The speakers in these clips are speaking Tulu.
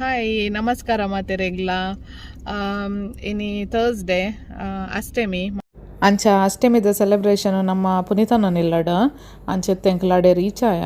ಹಾಯ್, ನಮಸ್ಕಾರ ಮಾತೆರೆಗ್ಲ. ಇನಿ ಥರ್ಸ್ಡೇ, ಅಷ್ಟಮಿ. ಅಂಚ ಅಷ್ಟಮಿದ ಸೆಲೆಬ್ರೇಷನ್ ನಮ್ಮ ಪುನೀತನ ನಿಲ್ಲಡ. ಅಂಚ ಎಂಕಲಾಡೆ ರೀಚ್ ಆಯ.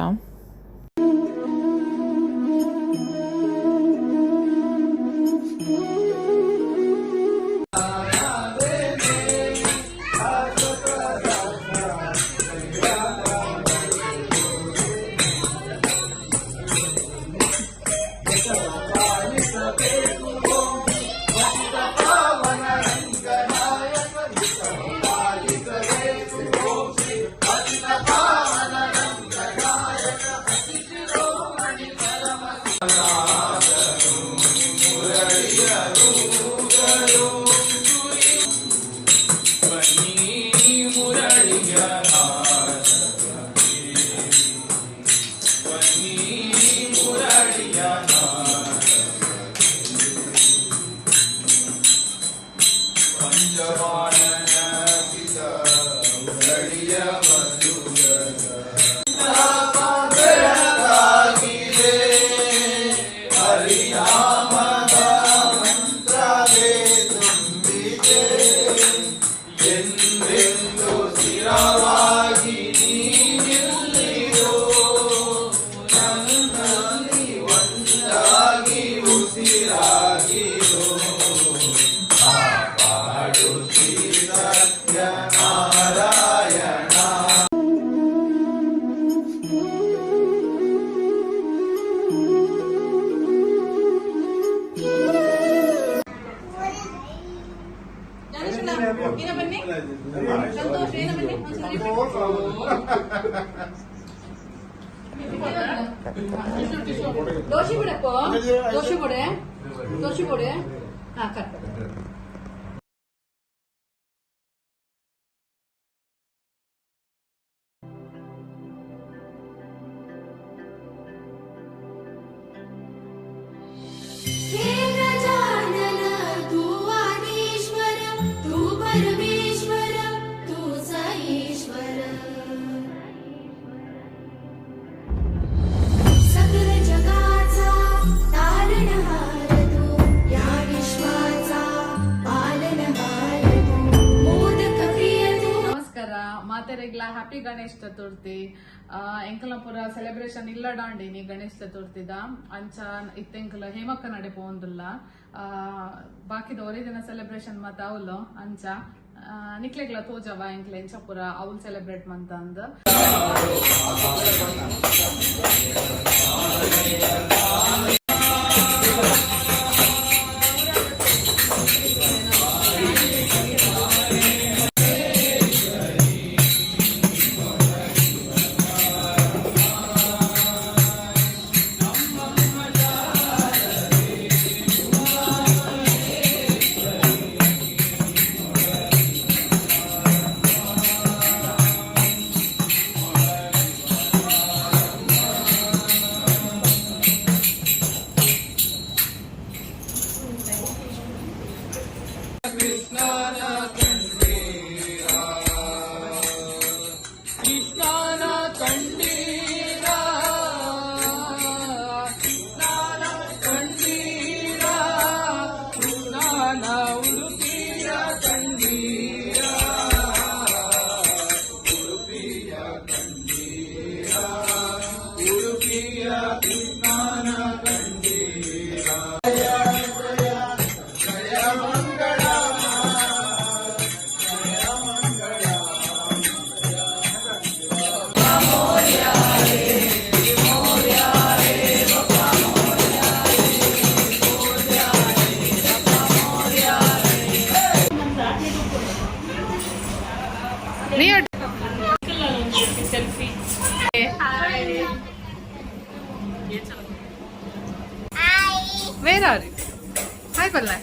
ದೋಸೆ ಬಿಡಪ್ಪ, ದೋಸೆ ಕೊಡೆ, ದೋಸೆ ಕೊಡೆ. ಹಾ, ಕಟ್. हे गजानन, तू आदीश्वर, तू परमेश्वर, तू ईश्वर. सकल जगाचा तारणहार तू, या विश्वाचा पालनहार तू, मोदक प्रिय तू. ನಮಸ್ಕಾರ ಮಾತೆರೆಗ್ಲ, ಹ್ಯಾಪಿ ಗಣೇಶ್ ಚತುರ್ಥಿ. ಎಂಕಲ್ನ ಪೂರ ಸೆಲೆಬ್ರೇಷನ್ ಇಲ್ಲಡಾಂಡಿನಿ ಗಣೇಶ್ ಚತುರ್ಥಿದ. ಅಂಚ ಇತ್ತೆಂಕಲ ಹೇಮಕ್ಕ ನಡೆ ಪೋಂದುಲ್ಲ. ಬಾಕಿದ ಒರೇ ದಿನ ಸೆಲೆಬ್ರೇಷನ್ ಮಾತ ಅವಲು. ಅಂಚ ನಿಕ್ಲೆಗ್ಲ ತೋಜವ ಎಂಕ್ಲ ಎಂಚ ಪೂರ ಅವ್ಲು ಸೆಲೆಬ್ರೇಟ್ ಮಂತಂದ್. ಕೃಷ್ಣನ ಕಂಡೀರ, ಕೃಷ್ಣನ ಕಂಡೀರ, ಕೃಷ್ಣನ ಉಡುಪಿಯ ಕಂಡೀರ, ಉಡುಪಿಯ ಕಂಡೀರ, ಉಡುಪಿಯ ಕೃಷ್ಣನ ಕಂಡೀರ. ಜಯ ಜಯ ಜಯ ಮಂಗಳ, ಜಯ ಮಂಗಳ. Selfie. Where are you? Hi, Palna.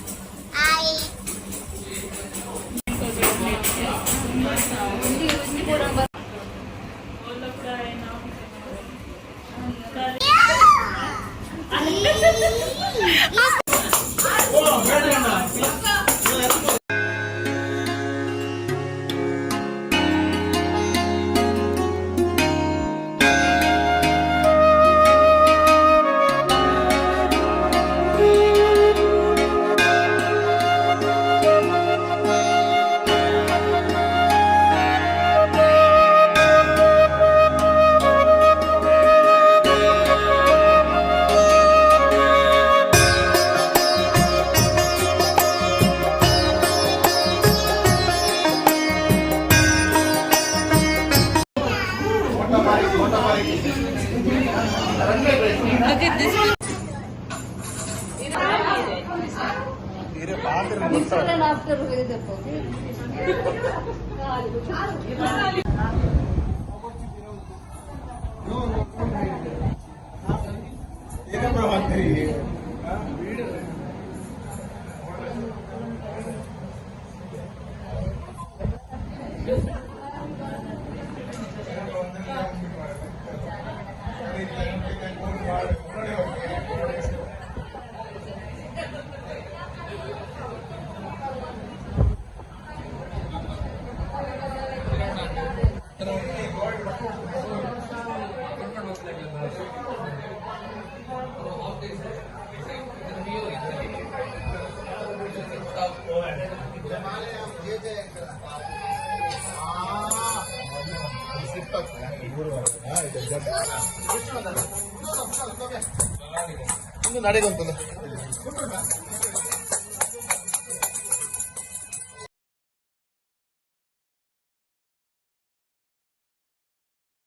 Before and after ಇದಪ್ಪ. ಒಂದು ನಡೆಗೊಂತಲ್ಲ.